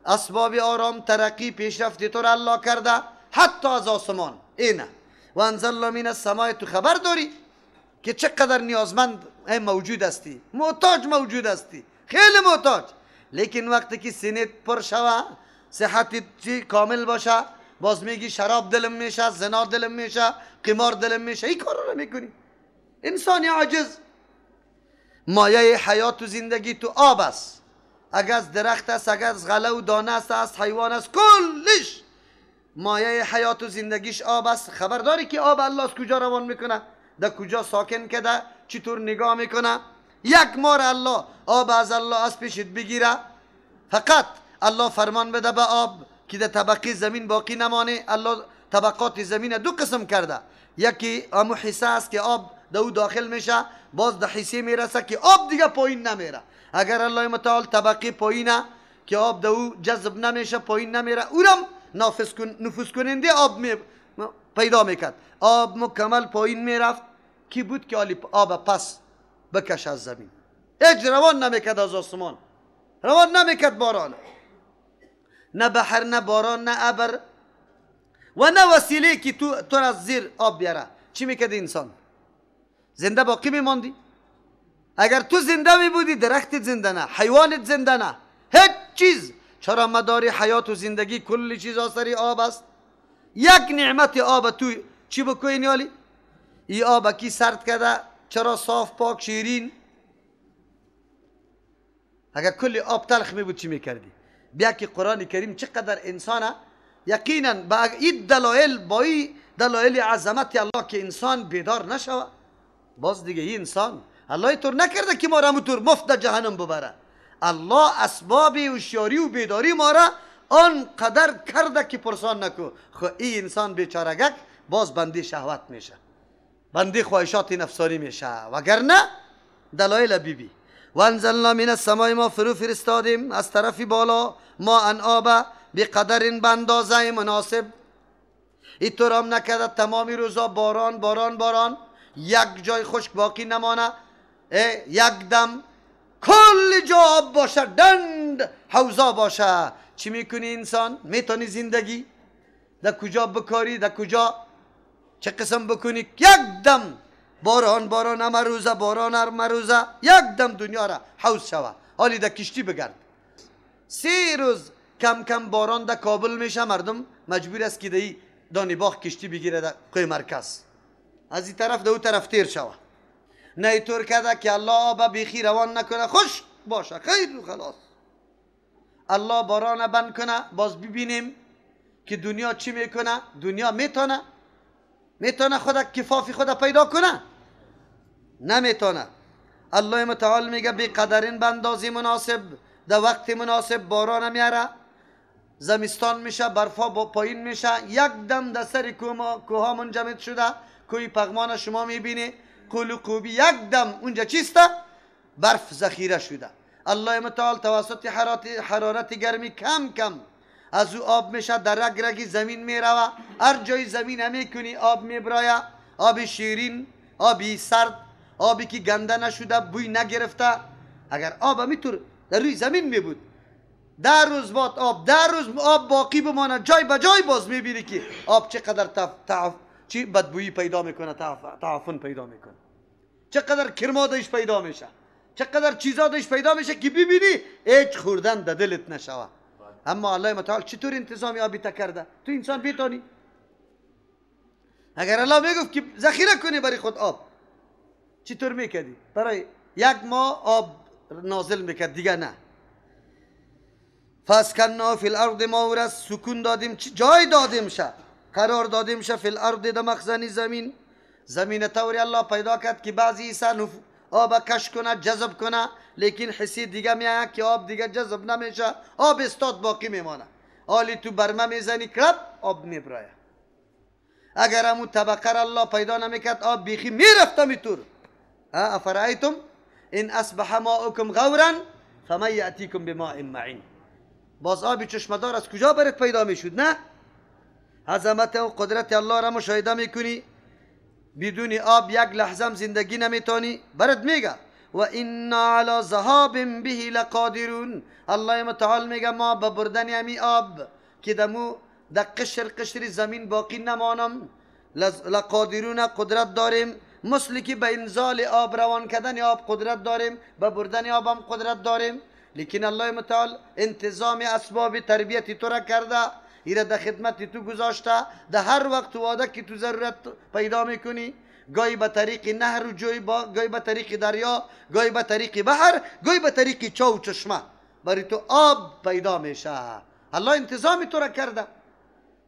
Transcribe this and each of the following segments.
اسباب آرام، ترقی، پیشرفت تو را الله کرده، حتی از آسمان. اینه و انزلنا من السماء، تو خبر داری که چقدر نیازمند موجود هستی، محتاج موجود هستی، خیلی محتاج. لیکن وقتی که سینت پر شوه، صحت چی کامل باشه، باز میگی شراب دلم میشه، زنا دلم میشه، قمار دلم میشه، این کارا رو میکنی. انسان عاجز. مایه حیات و زندگی تو آب است، اگر از درخت است، اگر از غله و دانه است، از حیوان است، کلش مایه حیات و زندگیش آب است. خبر داری که آب الله از کجا روان میکنه، در کجا ساکن کده، چطور نگاه میکنه؟ یک مار الله آب از الله از پیشت بگیره، فقط الله فرمان بده به آب که در طبقه زمین باقی نمانه. الله طبقات زمین دو قسم کرده، یکی امو حصه است که آب در او داخل میشه، باز در حصه میرسه که آب دیگه پایین نمیره. اگر الله متعال طبقه پایینه که آب در او جذب نمیشه، پایین نمیره، اورم نفوذ کننده آب می پیدا میکرد، آب مکمل پایین میرفت. کی بود که آب پس بکش از زمین؟ هیچ روان نمیکرد از آسمان، روان نمیکرد باران، نه بحر، نه باران، نه ابر و نه وسیله که تو از زیر آب بیاره. چی میکرد انسان؟ زنده باقی میماندی؟ اگر تو زنده میبودی، درختت زنده نه، حیوانت زنده نه، هیچ چیز. چرا مدار حیات و زندگی کل چیز آثری آب است؟ یک نعمت آب تو چی بکنی آلی؟ ای آب کی سرد کرده؟ چرا صاف پاک شیرین؟ اگر کل آب تلخ می بود چی میکردی؟ بیا که قرآن کریم چقدر انسانه یقینا با این دلایل، با این دلایل عظمت الله که انسان بیدار نشوه، باز دیگه این انسان الله اینطور نکرده که ما را همونطور مفت در جهنم ببره. الله اسباب هوشیاری و بیداری ما را آنقدر کرده که پرسان نکو. خو این انسان بیچارگک باز بندی شهوت میشه، بندی خواهشات نفسانی میشه، وگرنه دلایل بیبی. و انزلنا من السماء، ما فرو فرستادیم از طرف بالا ما ان آب به قدر به مناسب. اینطور هم نکرده تمامی روزا باران باران باران، یک جای خشک باقی نمانه، یک دم کل جا آب باشه، دند حوزا باشه. چی میکنی انسان؟ میتونی زندگی در کجا بکاری، در کجا چه قسم بکنی؟ یک دم باران باران همه روزه، باران همه روزه، یک دم دنیا را حوض شوه. حالی در کشتی بگرد، 3 روز کم کم باران در کابل میشه، مردم مجبور است که در دانی باغ کشتی بگیره در قوی مرکز، از این طرف در او طرف تیر شوه. نه اینطور کرده که الله آب بیخی روان نکنه، خوش باشه خیر و خلاص. الله باران بند کنه، باز ببینیم که دنیا چی میکنه. دنیا میتونه خود کفافی خود پیدا کنه؟ نمیتونه. الله متعال میگه بی قدرین بندازی مناسب، در وقت مناسب باران میاره، زمستان میشه، برفا با پایین میشه، یک دم در سر کوه منجمد شده، کوی پغمان شما میبینی، قول قوبی، یک دم اونجا چیسته؟ برف ذخیره شده. الله متعال توسط حرارت گرمی کم کم از او آب میشه، در رگ رگ زمین میروه، هر جای زمین همی کنی آب میبرایه، آب شیرین، آبی سرد، آبی که گنده نشده، بوی نگرفته. اگر آب همیطور در روی زمین میبود، 10 روز بعد آب، 10 روز آب باقی بمانه، جای به جای باز میبینی که آب چقدر چی بدبویی پیدا میکنه، تعفن پیدا میکنه، چقدر کرما داشت پیدا میشه، چقدر چیزا داشت پیدا میشه که ببینی هیچ خوردن در دلت نشوه. اما الله متعال چطور انتظامی آبی تا کرده؟ تو انسان بیتانی. اگر الله میگفت که ذخیره کنی برای خود آب، چطور میکردی؟ برای یک ماه آب نازل میکرد دیگه نه. فاسکننا فی الارض، ما او را سکون دادیم، جای دادیم شه، قرار دادیم شه فی الارض، در مخزن زمین. زمین طوری الله پیدا کرد که بعضی سن آب کش کنه، جذب کنه، لیکن حسی دیگه میاد که آب دیگه جذب نمیشه، آب استاد باقی میمانه. حالی تو برمه میزنی کرب آب میبرایه. اگر همون طبقه را الله پیدا نمیکرد، آب بیخی میرفت میتور. افرأیتم ان اصبح ماؤکم غورا فمن یأتیکم بماء معین. باز آب چشمه دار از کجا برات پیدا میشد؟ نه، عظمت و قدرت الله را مشاهده میکنی. بدون آب یک لحظه هم زندگی نمیتونی. برات میگه و انا علی ذهاب به لقادرون. الله متعال میگه ما به بردن امی آب که دمو در قشر قشر زمین باقی نمانم، لقادرون قدرت داریم. مثل که به انزال آب، روان کردن آب قدرت داریم، به بردن آب هم قدرت داریم. لیکن الله متعال انتظام اسباب تربیت تو را کرده، ایره در خدمت تو گذاشته، در هر وقت واده که تو ضرورت پیدا میکنی، گاهی به طریق نهر و جوی، گاهی به طریق دریا، گاهی به طریق بحر، گاهی به طریق چاه و چشمه برای تو آب پیدا میشه. الله انتظام تو را کرده.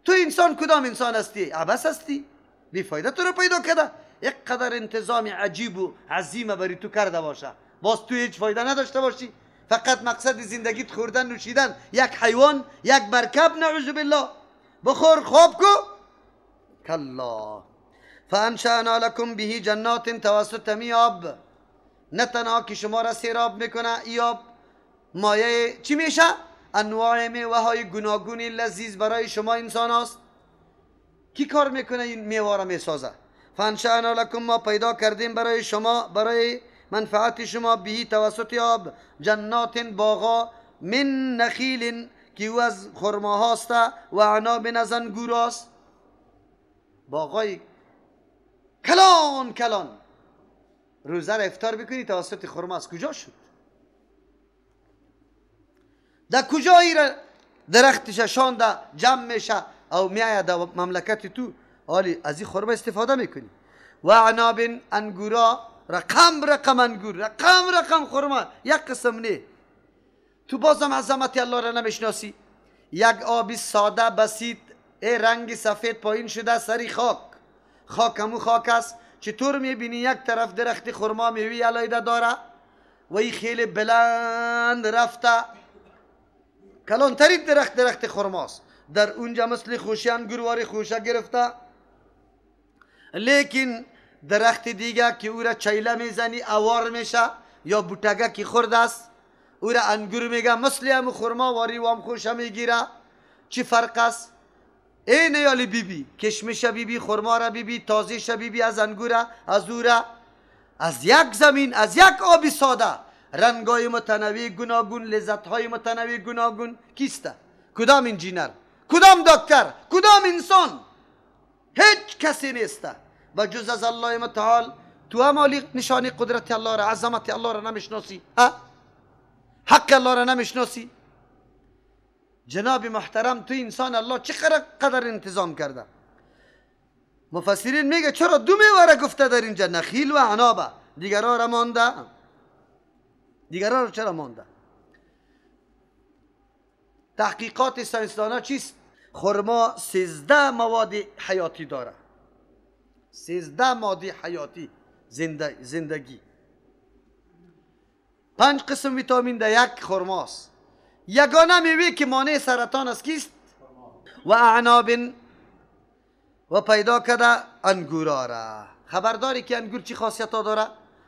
تو انسان کدام انسان هستی؟ عبس هستی، بی فایده تو را پیدا کرده. یک قدر انتظام عجیب و عظیم برای تو کرده باشه، باز تو هیچ فایده نداشته باشی. فقط مقصد زندگیت خوردن نوشیدن، یک حیوان، یک مرکب، نعوذ بالله، بخور خواب کو. کلا. فانشأنا لکم به جنات، توسط می آب نه تنها که شما را سیراب میکنه، ای آب مایه چی میشه؟ انواع میوه های گوناگون لذیذ برای شما انسان هاست. کی کار میکنه این میوه را میسازه؟ فانشأنا لکم، ما پیدا کردیم برای شما، برای منفعت شما، بهی توسط آب، جنات باغا، من نخیل که او از خرما هاست و اعناب از انگور است. باغای کلان کلان روزه را افطار بکنی توسط خرما. از کجا شد؟ در کجایی را درختش شانده جمع میشه او میآید در مملکت تو، حالی از این خرما استفاده میکنی. و اعناب انگورا، رقم رقم انگور، رقم رقم خرما، یک قسم نه. تو بازم عظمت الله را نمیشناسی. یک آبی ساده بسیط، ای رنگ سفید پایین شده سری خاک، خاک همو خاک است. چطور میبینی یک طرف درخت خرما میوی علایده داره و ای خیلی بلند رفته، کلانترین درخت درخت خرماست، در اونجا مثل خوشه انگورواری خوشه گرفته. لیکن درخت دیگه که او را چیله میزنی اوار میشه، یا بوتگه که خورد است او را انگور میگه، مثل هم خرما واری و هم خوشه میگیره. چی فرق است؟ ای نیالی بیبی، کشمش بیبی، خرما را بیبی، تازه بیبی، از انگوره، از او را، از یک زمین، از یک آبی ساده، رنگای متنوع گوناگون، لذت‌های متنوع گوناگون. کیسته؟ کدام انجینر؟ کدام دکتر؟ کدام انسان؟ هیچ کسی نیسته و جز از الله متعال. تو هم نشانی قدرت الله را، عظمت الله را نمیشناسی، حق الله را نمیشناسی. جناب محترم تو انسان الله چه قدر انتظام کرده. مفسرین میگه چرا دو میوه را گفته در اینجا، نخیل و عنابه، دیگرها را مانده، دیگرها را چرا مانده؟ تحقیقات ساینسدانا چیست؟ خرما 13 مواد حیاتی داره، 13 ماده حیاتی زندگی. 5 قسم ویتامین در یک خرماست. یگانه میوه که مانع سرطان است کیست؟ و اعناب، و پیدا کرده انگورا را. خبرداری که انگور چی خاصیت ها داره؟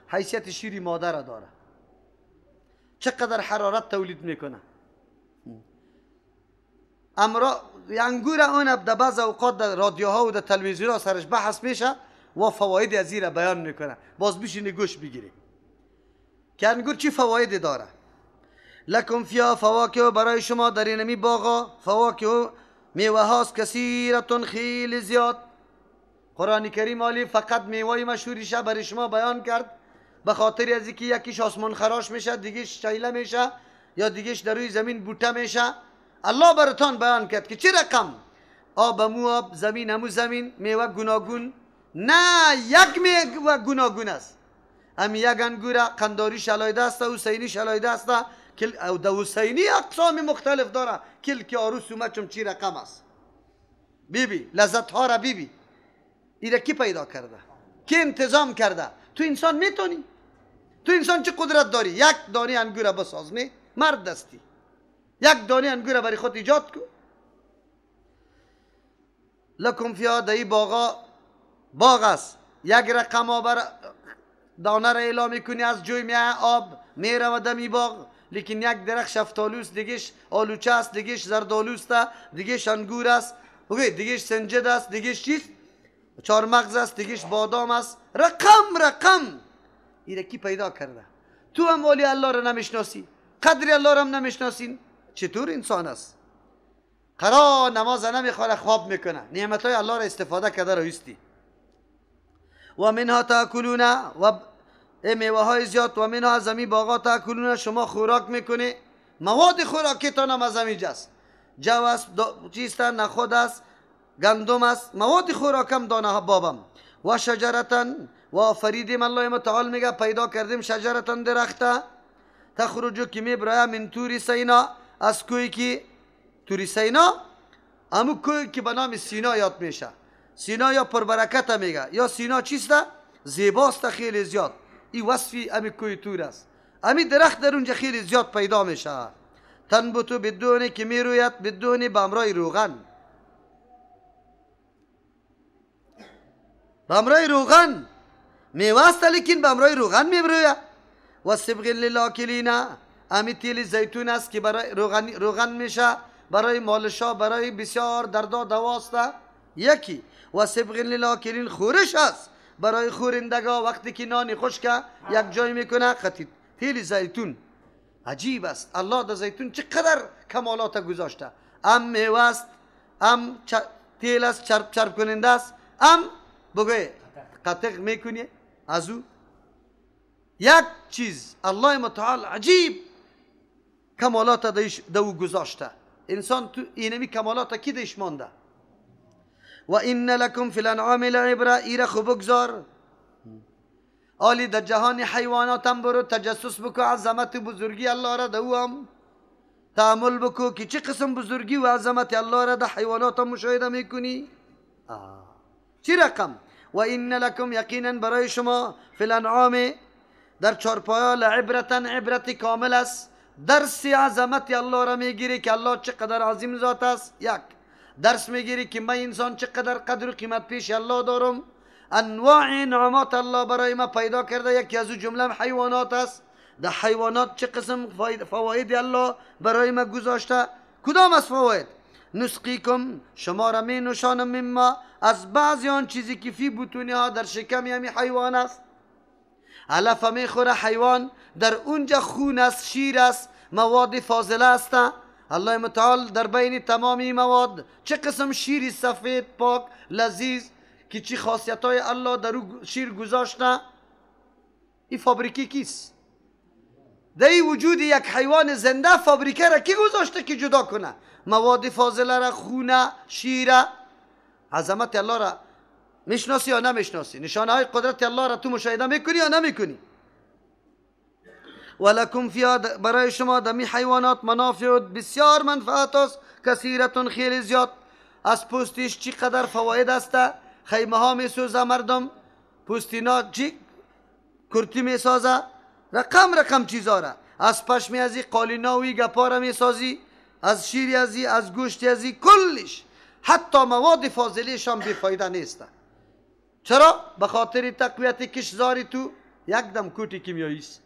حیثیت شیری مادر داره، چقدر حرارت تولید میکنه. امرا انگور اون در بعض اوقات در رادیوها و در تلویزیون ها سرش بحث میشه و فواید از را بیان میکنه. باز بشینی گوش بگیری که انگور چی فواید داره. لکم فیا فواکه، برای شما در اینمی باغا فواکه میوه هاست، کثیرتون خیلی زیاد. قرآن کریم عالی فقط میوه مشهوریش برای شما بیان کرد، به خاطر از اینکه یکیش آسمان خراش میشه، دیگهش چیله میشه، یا دیگهش در روی زمین بوته میشه. الله براتان بیان کرد که چه رقم آب مو آب، زمین همو زمین، میوه گوناگون. نه یک میوه گوناگون است، هم یک انگوره قنداریش علایده است، حسینیش علایده است، او د حسینی اقسام مختلف داره، کلک عروس اومد چی رقم است. بیبی لذت ها را بیبی، ایره کی پیدا کرده؟ کی انتظام کرده؟ تو انسان میتونی؟ تو انسان چه قدرت داری؟ یک دانه انگوره بساز، نه مرد دستی، یک دانه انگوره برای خود ایجاد کو. لکم فیها، در این باغا باغ است، یک رقم آب دانه را اعلام میکنی، از جوی میه آب میره و دمی باغ. لیکن یک درخت شفتالوست، دیگهش آلوچه است، دیگهش زردآلوست، دیگهش انگور است، دیگهش سنجد است، دیگهش چیست؟ چهارمغز است، دیگهش بادام است. رقم رقم ایره کی پیدا کرده؟ تو هم ولی الله را نمیشناسی، قدر الله را هم نمیشناسی. چطور انسان است؟ قرا نماز نمیخوره، خواب میکنه، نعمت های الله را استفاده کرده رویستی. و منها تاکلون، و میوه های زیاد، و منها از امی باغات تاکلون، شما خوراک میکنی، مواد خوراکیتان هم از امی است. جو است، چیست، نخود است، گندم است، مواد خوراکم دانه ها بابم. و شجرتن، و آفریدیم، الله متعال میگه پیدا کردیم شجرتن درخته، تخرجو که میبرایه من طور سینا، از کوی که طور سینا، امو کوی که به نام سینا یاد میشه. سینا یا پربرکت میگه، یا سینا چیسته؟ زیباست خیلی زیاد. این وصفی امی کوی طور است. امی درخت در اونجا خیلی زیاد پیدا میشه. تنبتو بدونه که میروید، بدونه به امرای روغن، به امرای روغن میوه است، لیکن به امرای روغن میروید. و صبغ للاکلین، امی تیل زیتون است که برای روغن میشه، برای مالشا، برای بسیار دردا دواست. یکی و صبغ للاکلین خورش است برای خورندگا، وقتی که نان خشک یک جای میکنه خطی تیل زیتون. عجیب است الله در زیتون چقدر کمالات گذاشته، ام میوه است، ام تیل است، چرب چرب کننده است، ام بگوی قطق میکنی از او. یک چیز الله متعال عجیب کمالات دو گذاشته. انسان تو اینمی کمالات کی دیش مانده؟ و ان لکم فی الانعام لعبره، ایره خو بگذار، آلی در جهان حیوانات هم برو تجسس بکو، عظمت بزرگی الله را دو هم تأمل بکو که چه قسم بزرگی و عظمت الله را در حیوانات هم مشاهده میکنی. چی رقم؟ و ان لکم، یقینا برای شما، فی الانعام در چارپایا، لعبرتن، عبرت کامل است، درس عظمت الله را میگیری که الله چقدر عظیم ذات است. یک درس میگیری که من انسان چقدر قدر و قیمت پیش الله دارم، انواع نعمات الله برای ما پیدا کرده، یکی از او جمله حیوانات است. در حیوانات چه قسم فواید الله برای ما گذاشته؟ کدام از فواید؟ نسقیکم، شما را می نوشانم، مما، از بعضی آن چیزی که فی بطونی ها در شکم یمی حیوان است. علف میخوره حیوان، در اونجا خون است، شیر است، مواد فاضله است. الله متعال در بین تمامی مواد چه قسم شیر سفید پاک لذیذ که چی خاصیت های الله در او شیر گذاشته. این فابریکی کیست؟ در این وجود یک حیوان زنده فابریکه را کی گذاشته که جدا کنه مواد فاضله را، خونه، شیره؟ عظمت الله را میشناسی یا نمیشناسی؟ نشانه های قدرت الله را تو مشاهده میکنی یا نمیکنی؟ ولکم فیها، برای شما دمی حیوانات منافع، بسیار منفعت است، کثیرتون، خیلی زیاد. از پوستش چی قدر فواید است، خیمه ها میسوزه مردم، پوستینا چی کرتی میسازه، رقم رقم چیزا را. از پشمی ازی قالیناوی گپا را میسازی، از شیر ازی، از گوشت ازی، کلش حتی مواد فاضلهش هم بیفایده نیست. چرا؟ به خاطر تقویت کشزاری تو یک دم کوتی کیمیایی است.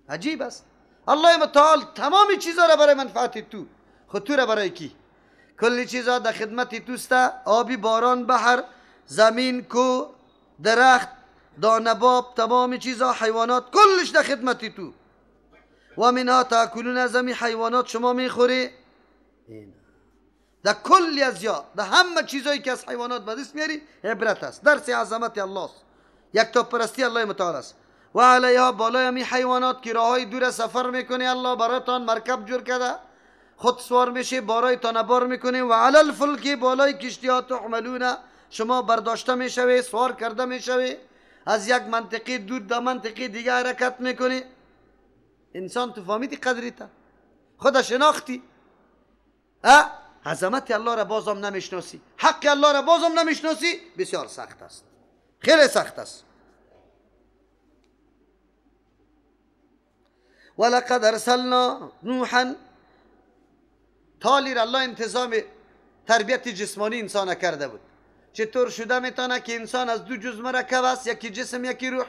عجیب است. الله متعال تمام چیزا را برای منفعت تو، خود تو را برای کی؟ کل چیزا در خدمت توست، آبی، باران، بحر، زمین، کو، درخت، دانه باب، تمام چیزا، حیوانات، کلش در خدمت تو. و منها تاکلون، از حیوانات شما میخوری. در کل ازیا، در همه چیزایی که از حیوانات به دست میاری عبرت است، درس عظمت الله است، یک تا پرستی الله متعال است. و علیها، بالای می حیوانات که راههای دور سفر میکنه الله برایتان مرکب جور کرده، خود سوار میشه، بارایتان بار میکنه. و علی الفلک، بالای کشتی ها، تحملون، شما برداشته میشوی، سوار کرده میشوی، از یک منطقه دور در منطقه دیگه حرکت میکنه. انسان تو فهمیدی قدری تا خود شناختی، عظمت الله را بازم نمیشناسی، حق الله را بازم نمیشناسی، بسیار سخت است، خیلی سخت است. ولقد ارسلنا نوحا، تالی را الله انتظام تربیت جسمانی انسان کرده بود. چطور شده میتونه که انسان از دو جزء مرکب است، یکی جسم یکی روح.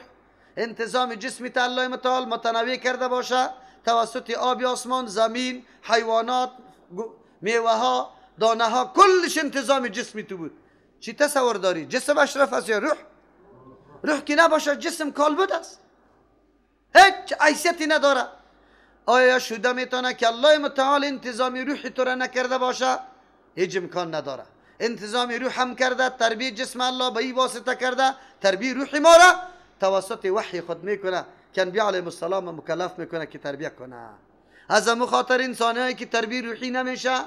انتظام جسمی تا الله متعال متنوع کرده باشه توسط آب، آسمان، زمین، حیوانات، میوه ها، دانه ها، کلش انتظام جسمی تو بود. چی تصور داری؟ جسم اشرف است یا روح؟ روح که نباشه جسم کالبد است. هیچ حیثیتی نداره. آیا شده میتونه که الله متعال انتظام روح تو را نکرده باشه؟ هیچ امکان نداره. انتظام روح هم کرده، تربیه جسم الله به این واسطه کرده، تربیه روح ما را توسط وحی خود میکنه که انبیاء علیهم السلام مکلف میکنه که تربیه کنه. از امو خاطر انسانهایی که تربیه روحی نمیشه،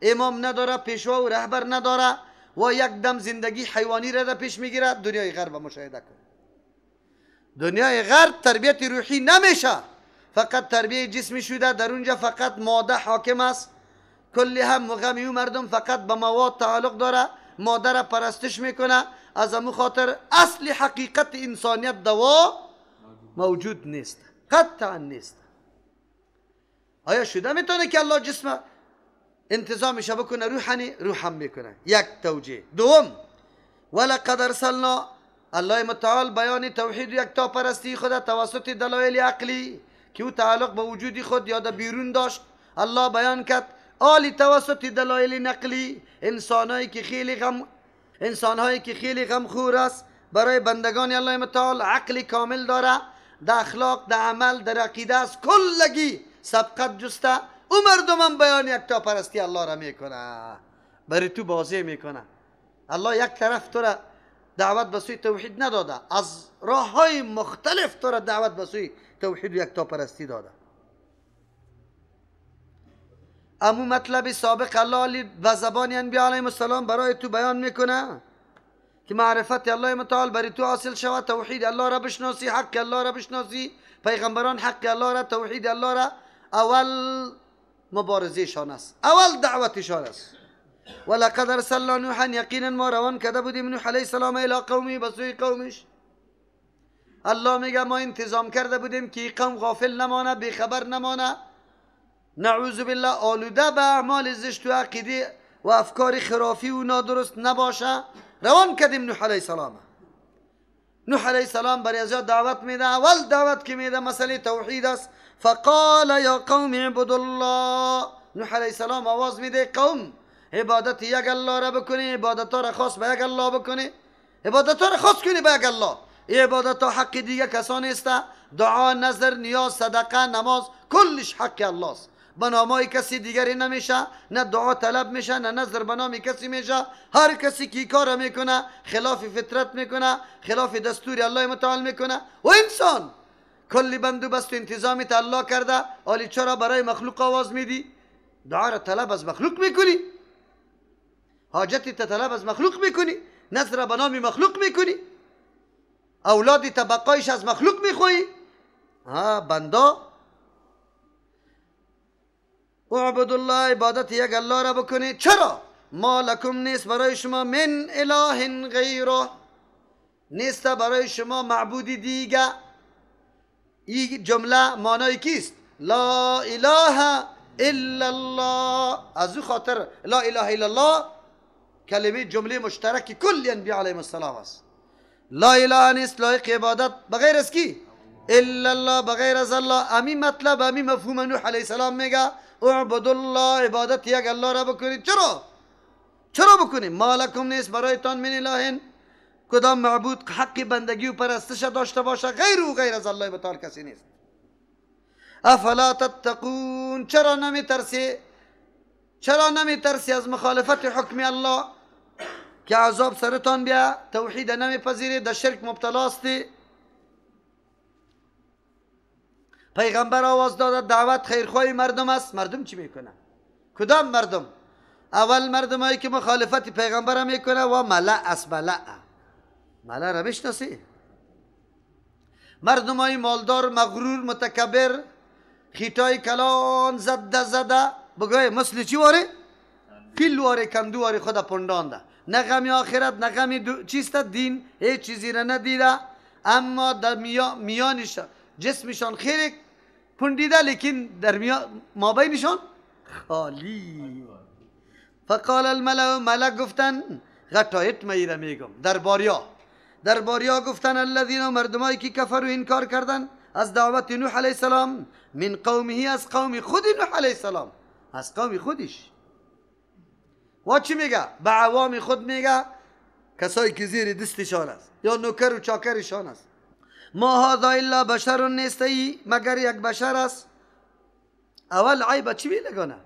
امام نداره، پیشوا و رهبر نداره و یک دم زندگی حیوانی را در پیش میگیره، دنیای غرب مشاهده کنه. دنیای غرب تربیت روحی نمیشه، فقط تربیه جسمی شده. در اونجا فقط ماده حاکم است، کلی هم و غمی و مردم فقط به مواد تعلق داره، ماده را پرستش میکنه. از امو خاطر اصل حقیقت انسانیت دوا موجود نیست، قطعا نیست. آیا شده میتونه که الله جسم انتظامش بکنه روحانی؟ روح هم میکنه. یک توجیه. دوم، ولقد ارسلنا، الله متعال بیان توحید و یکتاپرستی خود توسط دلایل عقلی که او تعلق به وجود خود یا در بیرون داشت الله بیان کرد. آلی توسط دلایل نقلی، انسانهایی که خیلی غمخور است، برای بندگان الله متعال عقل کامل داره، در اخلاق، در عمل، در عقیده است، کلگی سبقت جسته. او مردم هم بیان یکتاپرستی الله را میکنه، برای تو بازی میکنه. الله یک طرف تو را دعوت به سوی توحید نداده، از راه های مختلف تو را دعوت به سوی توحید و یکتاپرستی داده. امو مطلب سابق الله به زبان انبیاء علیهم السلام برای تو بیان میکنه که معرفت الله متعال برای تو حاصل شود، توحید الله را بشناسی، حق الله را بشناسی، پیغمبران حق الله را، توحید الله را. اول مبارزه شان است، اول دعوتشان است. ولقد ارسلنا نوحا، یقینا ما روان کرده بودیم نوح علیه السلام الی قومی، به سوی قومش. الله میگه ما انتظام کرده بودیم که قوم غافل نمانه، بیخبر نمانه، نعوذ بالله آلوده به اعمال زشت و عقیده و افکار خرافی و نادرست نباشه. روان کردیم نوح علیه السلام. نوح علیه السلام برای ازیا دعوت میده. اول دعوت که میده مسئله توحید است. فقال یا قوم اعبدوا الله، نوح علیه السلام آواز میده قوم عبادت یک الله را بکنی، عبادت ها را خاص به یک الله بکنی، عبادت ها را خاص کنی به یک الله. عبادت ها حق دیگه کسانی است، دعا، نظر، نیاز، صدقه، نماز، کلش حق الله است. به نامای کسی دیگری نمیشه، نه دعا طلب میشه، نه نظر به نام کسی میشه. هر کسی که کار میکنه خلاف فطرت میکنه، خلاف دستور الله متعال میکنه. و انسان کلی بندوبست و انتظامی الله کرده، آلی چرا برای مخلوق آواز میدی؟ دعا را طلب از مخلوق میکنی، حاجتی طلب از مخلوق میکنی، نظر به نام مخلوق میکنی، اولادی تبقایش از مخلوق میخویی. ها بندا، اعبد الله، عبادت یک الله را بکنی. چرا؟ ما لکم نیست برای شما من اله غیره، نیست برای شما معبودی دیگه. این جمله معنای کیست؟ لا اله الا الله. از او خاطر لا اله الا الله کلمه جمله مشترک کل انبیاء علیهم السلام است. لا اله نیست لایق عبادت بغیر از کی؟ الا الله، بغیر از الله. امی مطلب، امی مفهوم نوح علیه السلام میگه اعبد الله، عبادت یک الله را بکنید. چرا؟ چرا بکنید؟ ما لکم نیست برایتان من اله، کدام معبود حق بندگی و پرستش داشته باشه غیر و غیر از الله متعال کسی نیست. افلا تتقون، چرا نمیترسی؟ چرا نمیترسی از مخالفت حکم الله که عذاب سرتان بیا، توحید نمیپذیری، در شرک مبتلا هستی؟ پیغمبر آواز داده دعوت خیرخواه مردم است. مردم چی میکنه؟ کدام مردم؟ اول مردمایی که مخالفت پیغمبر میکنه و ملأ است. ملأ، ملأ را میشناسی؟ مردمای مالدار، مغرور، متکبر، خیتای کلان زده زده، بگوی مثل چی واره؟ فیل واره، کندو واره، خدا پندانده. نه غمی آخرت، نه غمی چیست دین، هیچ چیزی را ندیده، اما در میانش جسمشان خیلی پندیده، لیکن در مابینشان خالی. فقال الملأ، ملأ گفتن غطایت میره میگم درباریا، درباریا گفتن الذین، مردمایی که کفروا انکار کردن از دعوت نوح علیه السلام، من قومه، از قوم خود نوح علیه السلام، از قوم خودش. و چی میگه؟ به عوام خود میگه، کسایی که زیر دستشان است یا نوکر و چاکرشان است. ما هذا الا بشر نیستی مگر یک بشر است. اول عیب چی میلگانه؟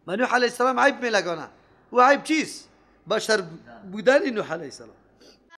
ما نوح علیه السلام عیب میلگانه. و عیب چیست؟ بشر بودن نوح علیه السلام.